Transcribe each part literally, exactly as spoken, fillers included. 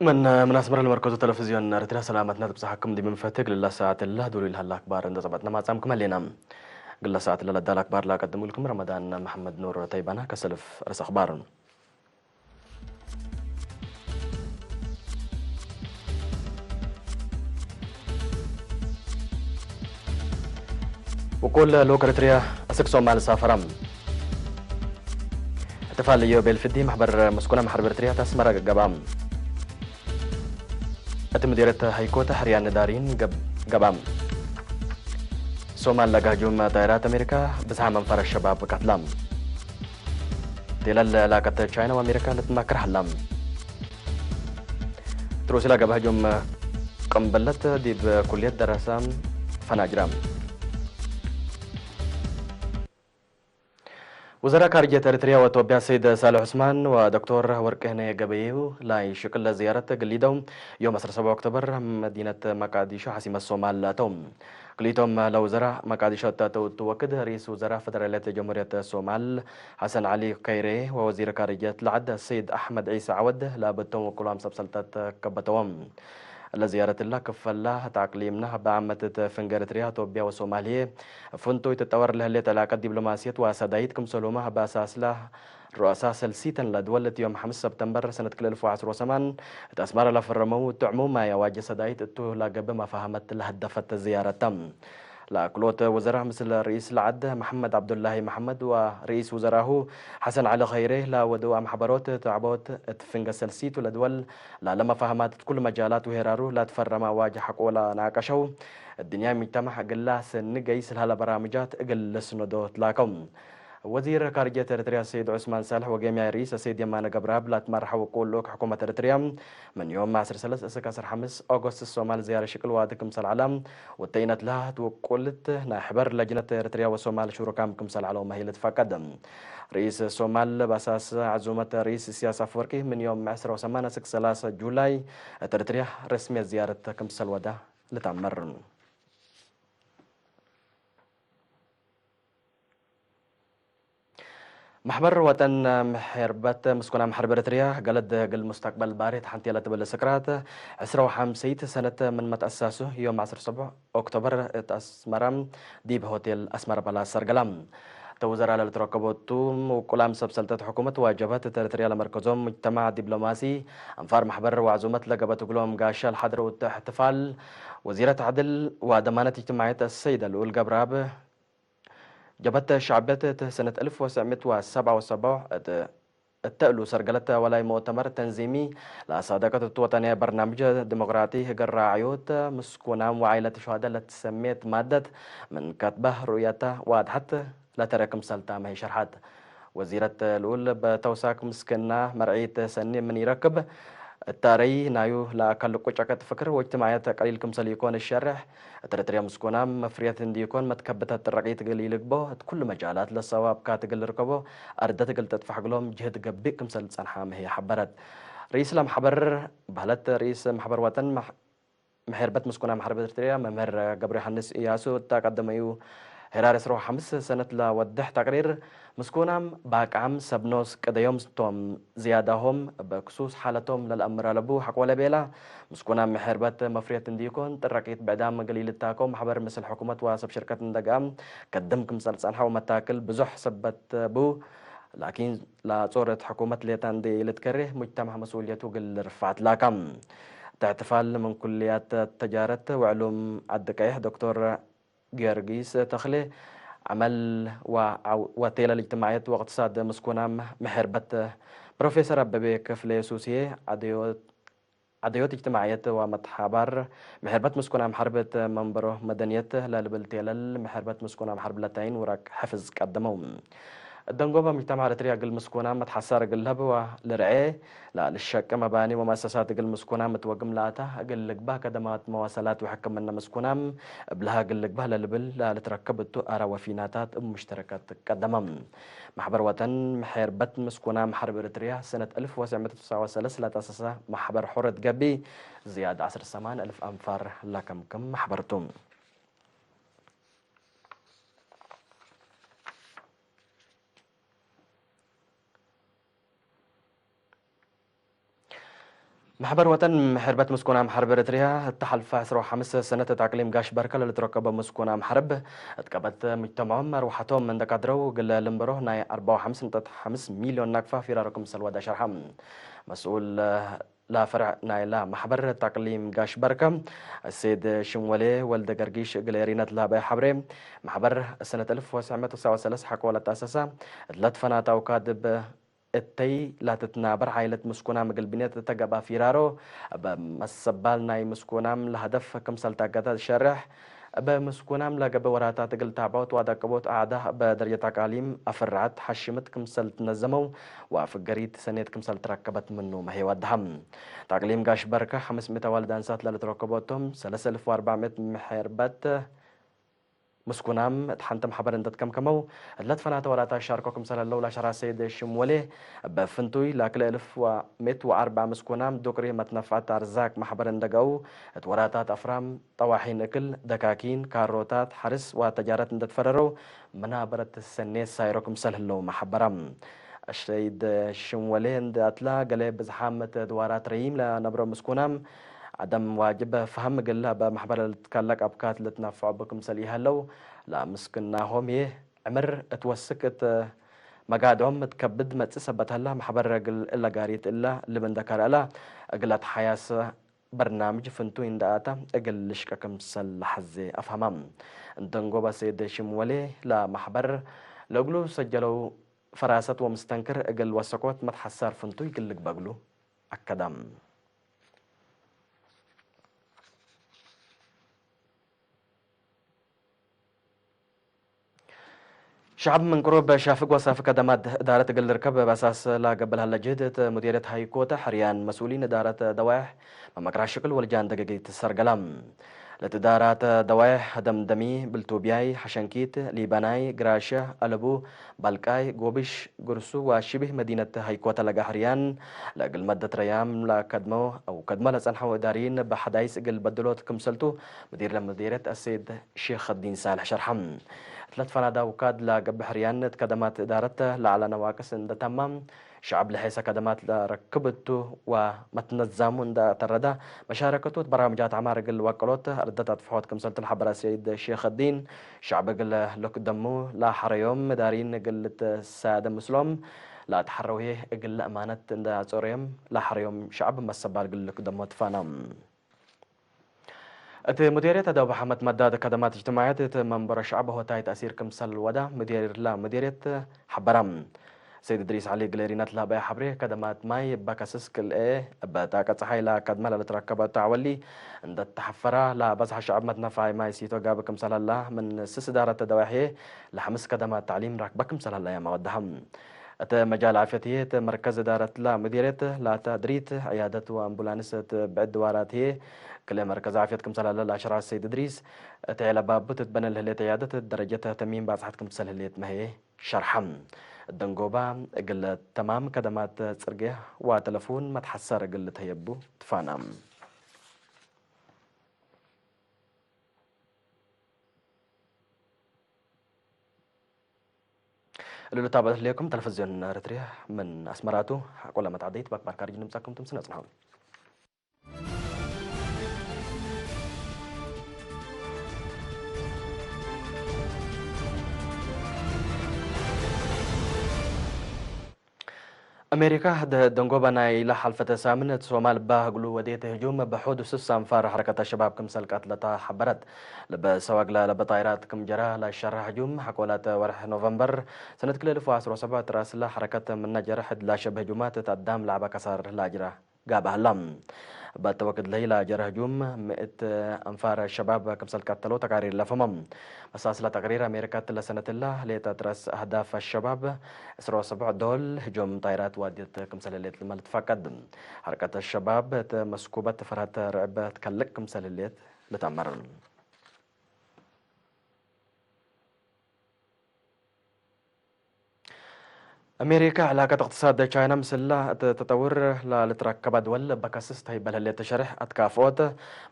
ምን፣ ምን አስመረ ለመርከዙ ቴሌቪዝዮን ኤረትርያ ሰላመትና ትብጸሐኩም ዲብ ምን ፈትግ። እግለ ሰዓት እለ ዱሉይ ለሀለ አክባር እንዴ ጸብጥነ ማጽአምኩም ሀሌና። እግለ ሰዓት እለ ለዳለ አክባር ለአቀድሙ እልኩም ረመዳን መሐመድ ኑር ተይባና። ከሰልፍ ርእስ አክባር። ውቁል ልኡክ ኤረትርያ አስክ ሶማል ሳፈረ። እሕትፋል ኢዮቤል ፍዲ መሕበር ምስኩናም ሐርብ ኤረትርያ ተስመረ ገብአ። እት ምዲርየት ሀይኮት ሕርያን ዳሪን ገብ-፣ ገብአ። ሶማል ለጋህጁም ጣይራት አሜሪካ ብዝሓም አንፋር አሸባብ ቀትላ። ቴለል ዕላቀት ቻይና ወአሜሪካ ልትማከር ሀላ። ሩስያ ለገብአ ህጁም ቅንብለት ዲብ ኩልየት ደረሰ ፈናጅረ። ወዘራ ካርጅየት ኤረትርያ ወኢትዮጵያ ሰይድ ሳልሕ ዑስማን ወዶክቶር ወርቅነህ ገበየሁ ላይ ሽቅል ለዝያረት ግሊደው ዮም ዐስር ወሰብዕ ኦክቶበር መዲነት መቃዲሾ ሐሲመት ሶማል አተው። ክልኢቶም ለውዘራ መቃዲሾ እተ አተውቱ ወክድ፣ ርኢስ ውዘራ ፈደራልየት ጀምሁርየት ሶማል ሐሰን ዐሊ ከይሬ ወወዚር ካርጅየት ለዐድ ሰይድ አሕመድ ዒሳ ዐወድ ለአበቶም ወኩሎም ሰብ ሰልጠት ከበተዎም። ለዝያረት እለ ክፈላ እት አቅሊምና በአመት እት ፍንገ ኤረትርያ፣ ኢትዮጵያ ወሶማል ህዬ ፍንቱይ ትጠወር ለህሌት ዕላቀት ዲብሎማስየት ወአሳዳይት ክምሰልሁመ በአሳስላ ሩአሳ ሰልሲተን ለድወል እት ዮም ሐምስ ሰብተምበር ሰነት ክልኤ አልፍ ወዐስር ወሰማን እት አስመረ ለፈረመው እቱ ዕሙማይ አዋጅ አሳዳይት እቱ ለገብእ መፋሀመት ለሀደፈት ዝያረት ተ። ለክልኦት ወዘራ ምስል ርኢስ ለዐድ መሐመድ ዐብዱላሂ መሐመድ ወርኢስ ውዘራሁ ሐሰን ዐሊ ኸይሬ ለወደው አምሐበሮት ተዕቦት እት ፍንገ ሰልሲቱ ለድወል ላለ መፋህማት እት ኩሉ መጃላት ወሄራሩ ለትፈረመ አዋጅ ሐቆ ለናቀሸው እድንያይ ሙጅተማዕ እግላ ሰኒ ገይስ ለሀለ በራምጃት እግል ልስነዶ ትላከው። ወዚር ካርጅየት ኤረትርያ ሰይድ ዑስማን ሳልሕ ወጌምያይ ርኢስ ሰይድ የማነ ገብረአብ ላትመርሐው ውቁል ልኡክ ሕኩመት ኤረትርያ ምን ዮም ዐስር ወሰለስ እስክ ዐስር ወሐምስ ኦጎስት ሶማል ዝያረ ሽቅል ዋዲ ክምሰል ዐላ ወተይነት ለሀት ውቁልት ናይ ሕበር ለጅነት ኤረትርያ ወሶማል ሹሩካም ክምሰል ዐለው መህይ ልትፈቀድ። ርኢስ ሶማል በአሳስ ዐዙመት ርኢስ እስያስ አፈወርቂ ምን ዮም ዐስር ወሰማን እስክ ሰላሰ ጁላይ እት ኤረትርያ ረስምየት ዝያረት ክምሰል ወዳ ልትአመር። መሕበር ወጠን ምሕርበት ምስኩናም ሐርብ ኤረትርያ፣ ገለድ እግል ሙስተቅበል ባርህት ሐንቴ ለትብል ስክራት፣ ዕስራ ወሐምሰይት ሰነት ምን መትአሳሱ፣ ዮም ዐስር ሰብዕ ኦክቶበር እት አስመረ ዲብ ሆቴል አስመረ ፓላስ ሰርገላ። እተ ውዘራ ለልትረከቦ እቱም ውቁላም ሰብ ሰልጠት ሕኩመት ወጀብሀት እት ኤረትርያ ለመርከዞም ሙጅተማዕ ዲብሎማሲ፣ አንፋር መሕበር ወዐዙመት ለገብአት እግሎም ጋሻ ለሐድረው እተ እሕትፋል፣ ወዚረት ዐድል ወደማነት እጅትማዕየት አሰይደ ልኡል ገብረአብ፣ ጀብሀት ሸዕብየት እት ሰነት አልፍ ወትሰዕ ምእት ወሰብዓ ወሰቡዕ እት፣ እተ እሉ ሰርገለት ወላይ ሙእተመር ተንዚሚ ለአሳደቀት እቱ ወጠንየ በርናምጅ ዲሞቅራጢ እግል ራዕዮት ምስኩናም ወዓይለት ሹሀደ ለትሰሜት ማደት ምን ከትበህ ሩእየተ ዋድሐት ለተረ ክምሰል ታመ ሸርሐት። ወዚረት ልኡል በተውሳክ ምስክና መርዒት ሰኒ ምን ኢረክብ፣ እት አረይ ናዩ ለአካል ልቁጨቀት ፍክር ወእጅትማዕየት ቀሊል ክምሰል ኢኮን እሸርሕ፣ እት ኤረትርያ ምስኩናም መፍርየት እንዲኮን መትከብተት ጥረቂት እግል ኢልግቦ፣ እት ኩሉ መጃላት ለሰዋብ ካት እግል ልርከቦ፣ አርደት እግል ተጥፈሕ እግሎም ጅህድ ገብእ ክምሰል ጸንሐ ምህየ ሐበረት። ርኢስ ለመሕበር በህለት ርኢስ መሕበር ወጠን መሕ-፣ መሔርበት ምስኩናም ሐርብ ኤረትርያ መምህር ገብረዮሐንስ እያሱ እተ ቀደመዩ ሄራር ዕስራ ወሐምስ ሰነት ለወድሕ ተቅሪር፣ ምስኩናም ባቅዓም ሰብ ኖስ ቅደዮም ቶም ዝያዳሆም እብ ክሱስ ሓለቶም ለልአምር አለቡ ሐቆ ለቤላ፣ ምስኩናም መሔርበት መፍርየት እንዲኮን ጥረቂት ብዕዳም እግል ኢልታከው መሕበር ምስል ሕኩመት ወሰብ ሽርከት እንደግአም ከድም ክምሰል ጸንሐ ወመታክል ብዙሕ ሰበት ቡ፣ ላኪን ለአጾር እት ሕኩመት ሌጠ እንዴ ኢልትከሬ፣ ሙጅተማዕ መስኡልየቱ እግል ልርፋዕ ትላከ። እት እሕትፋል ምን ኩልያት ተጃረት ወዕሉም ዐዲ ቀይሕ ዶክቶር ጊዮርጊስ ተኽሌ፣ ዐመል ወዐው-፣ ወቴለል እጅትማዕየት ወእቅትሳድ ምስኩናም መሔርበት ፕሮፌሰር አበቤ ክፍሌ ሱስዬ፣ ዐደዮት ዐደዮት እጅትማዕየት ወመትሐባር መሔርበት ምስኩናም ሐርብ እት መንበሮ መደንየት ለልብል ቴለል መሔርበት ምስኩናም ሐርብ ለታይን ውራቅ ሕፍዝ ቀደመው። እት ደንጎበ ሙጅተማዕ ኤረትርያ እግል ምስኩናም መትሐሳር እግል ለህብ ወልርዔ ለልሸቄ መባኒ ወመአሰሳት እግል ምስኩናም እት ወግም ለአታ እግል ልግባህ ከደማት መዋሰላት ወሕክምነ ምስኩናም እብልሃ እግል ልግባህ ለልብል ለልትረከብ እቱ አረ ወፊናታት እብ ሙሽተረከት ቀደመ። መሕበር ወጠን መሔርበት ምስኩናም ሐርብ ኤረትርያ ሰነት አልፍ ወትሰዕ ምእት ወትስዓ ወሰለስ ለተአሰሰ መሕበር ሑረት ገቢ ዝያድ ዐስር ሰማን አልፍ አንፋር ለከምክም መሕበር ቱ። መሕበር ወጠን ሕርበት ምስኩናም ሐርብ ኤረትርያ እተ ሐልፈ ዕስራ ወሐምስ ሰነት እት አቅሊም ጋሽ በርከ ለልትረከቦ ምስኩናም ሐርብ እት ቀበት ምጅተምዖም አርወሐቶም እንደ ቀድረው እግለ ልንበሮ ናይ አርበዕ ወሐምስ ንጥት ሐምስ ሚልዮን ናቅፋ ፊራሮ ክምሰል ወደ ሸርሐ። መስኡል ለፈርዕ ናይላ መሕበር እት አቅሊም ጋሽ በርከ እሴድ ሽምወሌ ወልደ ገርጊሽ እግለ ሪነት ለሀበ ሐብሬ፣ መሕበር ሰነት አልፍ ወትስዕ መእት ወሰብዓ ወሰለስ ሐቆ ለተአሰሰ እት ለትፈናተ አውካድ እብ እተይ ለትትናበር ዓይለት ምስኩናም እግል ብንየት ለተገብአ ፊራሮ፣ እብ መሰባል ናይ ምስኩናም ለሀደፍ ክምሰል ተአገደ ትሸሬሕ፣ እብ ምስኩናም ለገብእ ወራታት እግል ታብዖት ወአደቅቦት አዕዳህ እብ ደረጀት አቃሊም አፍርዐት ሐሽምት ክምሰል ትነዘመው ወፍገሪት ሰኔት ክምሰል ትረከበት ምኑ መሔ ወደሐ። እት አቅሊም ጋሽ በርከ ሐምስ ምእት አዋልድ አንሳት ለልትረከቦ እቶም፣ ሰለስ አልፍ ወአርበዕ ምእት ምሕርበት ምስኩናም እት ሐንተ መሕበር እንደ ትከምከመው፣ እለ ትፈናተ ወራታት ሻርኮ ክምሰል ህለው ለሸርሐ ሰይድ ሽምወሌ፣ እብ ፍንቱይ ለክልኤ እልፍ ወምእት ወአርበዕ ምስኩናም ዱቅሪ መትነፍዐት አርዛቅ መሕበር እንደ ገአው፣ እት ወራታት አፍራም፣ ጠዋሒን እክል፣ ደካኪን፣ ካሮታት፣ ሐርስ ወተጃረት እንደ ትፈረረው፣ መናበረት ሰኔት ሳይሮ ክምሰል ህለው መሐበራ። አሸይድ ሽምወሌ እንደ አትላ፣ ገሌ ብዝሓም እት ድዋራት ረዪም ለነብሮ ምስኩናም፣ ዐደም ዋጅብ ፈሀም እግል እብ መሕበር ለልትከለቅ አብካት ልትነፈዑ እብ ክምሰል ኢሀለው፣ ለምስክናሆም ህዬ ዕምር እት ወስክ እት መጋድዖም እት ከብድ መጽእ ሰበት ሀላ፣ መሕበር እግል እለ ጋሪት እለ ልብ እንደ ከርአላ፣ እግል አትሓያስ በርናምጅ ፍንቱይ እንደ አተ እግል ልሽቀ ክምሰል ለሐዜ አፍሀማ። እንደ እንጎበ ሰይድ ሽምወሌ፣ ለመሕበር ለእግሉ ሰጀለው ፈራሰት ወምስተንክር እግል ወሰኮት መትሐሳር ፍንቱይ እግል ልግበእ እግሉ አከደ። ሸዐብ ምን ቅሩብ ሻፍግ ወሳፍግ ከደማት እዳረት እግል ልርከብ እብ አሳስ ለገብእ ለሀለ ጅህድ፣ እት ሙዲርየት ሀይኮተ ሕርያን መስኡሊን እዳረት ደዋይሕ መመክራ ሽቅል ወልጃን ደገጊት ሰርገላ። ለትዳራተ ደዋይሕ ደምደሚ፣ ብልቱብያይ፣ ሐሸንኪት፣ ሊበናይ፣ ግራሸ፣ አለቡ፣ ባልቃይ፣ ጎብሽ፣ ጉርሱ ወሽብህ መዲነት ሀይኮተ ለገሐርያን ለእግል መደት ረያም ለከድመው አው ከድመ ለጸንሐው እዳሪን በሐዳይስ እግል በድሎት ክምሰልቱ ሙዲር ለሙዲርየት አሰይድ ሼክ ዲን ሳልሕ ሸርሐ። እት ለትፈናደ አውካድ ለገብእ ሕርያን እት ከደማት እዳረት ለዐለ ነዋቅስ እንደ ተማም ሸዐብ ለሔሰ ከደማት ለረክብ እቱ ወመትነዛሙ እንደ ተረደ፣ መሻረከቱ እት በራምጃት ዐማር እግል ወቀሎት አርደት አጥፍሖት ክምሰልቱ ለሐበረ ሰይድ ሼክ ዲን፣ ሸዐብ እግል ልክደሙ ለሐረዮም መዳሪን እግል ልትሳደ ምስሎም ለአትሐረው ህዬ እግል ለአማነት እንደ አጾረዮም ለሐረዮም ሸዐብ መሰባል እግል ልክደሞ ትፋና። እት ሙዴርየት አደው በሐመድ መዳድ ከደማት እጅትማዕየት እት መንበሮ ሸዐብ ሆታይ ተእሲር ክምሰል ወደ ሙዴር ለሙዴርየት ሐበረ። ሰይድ እድሪስ ዐሊ እግል ሪነት ለሀበየ ሐብሬ፣ ከደማት ማይ እበ ከስስ ክልኤ እበ ጣቀ ጸሓይ ለከድመ ለልትረከበ እቱ ዐወሊ እንደ ተሐፈረ፣ ለበዝሐ ሸዐብ መትነፋይ ማይ ሲቶ ጋብእ ክምሰል ሀላ፣ ምን ስስ እዳረት ደዋሕዬ ለሐምስ ከደማት ተዕሊም ራክበ ክምሰል ሀለያም አወደሐ። እት መጃል ዓፍየት ህዬ፣ እት መርከዝ እዳረት ለሙዴርየት ላተ ድሪት፣ ዕያደት ወአምቡላንስ እት ብዕድ ድዋራት ህዬ፣ ክልኤ መርከዝ ዓፍየት ክምሰል ሀለ ለአሸራህ ሰይድ እድሪስ፣ እት ዔለባቡ ትትበነ ለህሌት ዕያደት ደረጀት ተህተሚን ባጽሐት ክምሰል ህሌት መህዬ ሸርሐ። እት ደንጎባ እግል ተማም ከደማት ጽርግየ ወተለፉን መትሐሰር እግል ልትሀየቡ ትፋና። እሉ ልታበለት ህሌኩም ተለፍዝዮን ኤረትርያ ምን አስመራቱ። ሐቆለ መትዐደይት በአክባር ካርጅ ንምጻኩም ትምስል ነጽንሐው። አሜሪካ፣ ደ-፣ ደንጎበ ናይለ ሐልፈተ ሳምን እት ሶማል እበ እግሉ ወዴተ ህጁም፣ እብ ሑድ ስስ አንፋር ሐረከት አሸባብ ክምሰል ቀትለተ ሐበረት። ለበ ሰዋግለ ለበ ጣይራት ክም ጀረ ለሸረ ህጁም፣ ሐቆ ላተ ወርሕ ኖቨምበር ሰነት ክልኤ እልፍ ወዐስር ወሰብዕ ትራስለ ሐረከት ምነ ጀረ ሕድ ላሸብህ ህጁማት እት አዳም ለዐበ ከሳር ለአጅረ ጋብእ ሀላ። እበ ተወክድ ለህይ ለጀረ ህጁም ምእት አንፋር ሸባብ ክምሰል ቀተለው ተቃሪር ለፈመ። መሳስለ ተቅሪር አሜሪካ እትለ ሰነትለ ሌጠ ትረስ አህዳፍ አሸባብ ዕስራ ወሰብዕ ዶል ህጁም ጣይራት ዋድየት ክምሰል ህሌት ልመ ልትፈቀድ። ሐረከት አሸባብ እት መስኩበት ፈርሀት ርዕብ ትከልቅ ክምሰል ህሌት ልትአመር። አሜሪካ ዕላቀት እቅትሳድ ቻይና ምስላ እት ተጠውር ለልትረከበ ድወል እበ ከስስ ተህይበል ህሌት ሸርሕ አትካፍኦት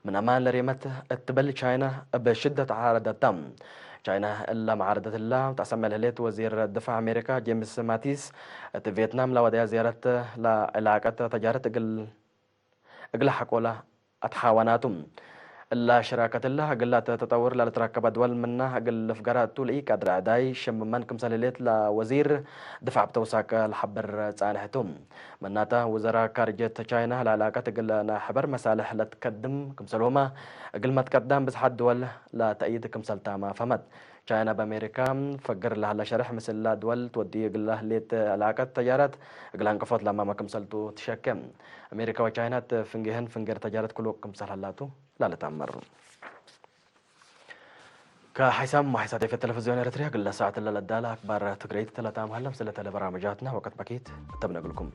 ምን አማን ለሬመት እት ትብል ቻይና እብ ሽደት ዓረደታ። ቻይና እለ መዓረደት እላ ተአሰምዕ ለህሌት ወዚር ድፋዕ አሜሪካ ጄምስ ማቲስ እት ቬትናም ለወደያ ዝያረት ለዕላቀት ተጃረት እግል እግለ ሐቆለ አትሓዋናቱ። እላ ሽራከት እለ እግል ለተጠውር ለልትረከበ ድወል ምና እግል ልፍገራ እቱ ለኢቀድረ ዕዳይ ሽምመን ክምሰል ህሌት ለወዚር ድፋዕ ብተውሳከ ለሐብር ጻንሕ ቱ። ምናተ፣ ውዘራ ካርጀት ቻይና ለዕላቀት እግል ነሕበር መሳልሕ ለትከድም ክምሰልሁመ እግል መትቀዳም ብዝሓት ድወል ለተእይድ ክምሰልታመ ፈህመት። ቻይና በአሜሪካ ፈግር ለሀለ ሸርሕ ምስል ድወል ትወድዩ እግለ ህሌት ዕላቀት ተጃረት እግለ እንቅፎት ለማመ ክምሰልቱ ትሸኬ። አሜሪካ ወቻይና እት ፍንጌህን ፍንጌር ተጃረት ክሉቅ ክምሰል ሀላቱ ለልትአመር። ከሐይሳም ወሐይሳት ኤፍኤ ቴሌቪዝዮን ኤረትርያ እግለ ሰዓት ለለዳለ አክባር ትግረይት ተለታም ሀለ። ምስለ ተለ በራምጃትና ወቀት በኪት እተብነ እግልኩም።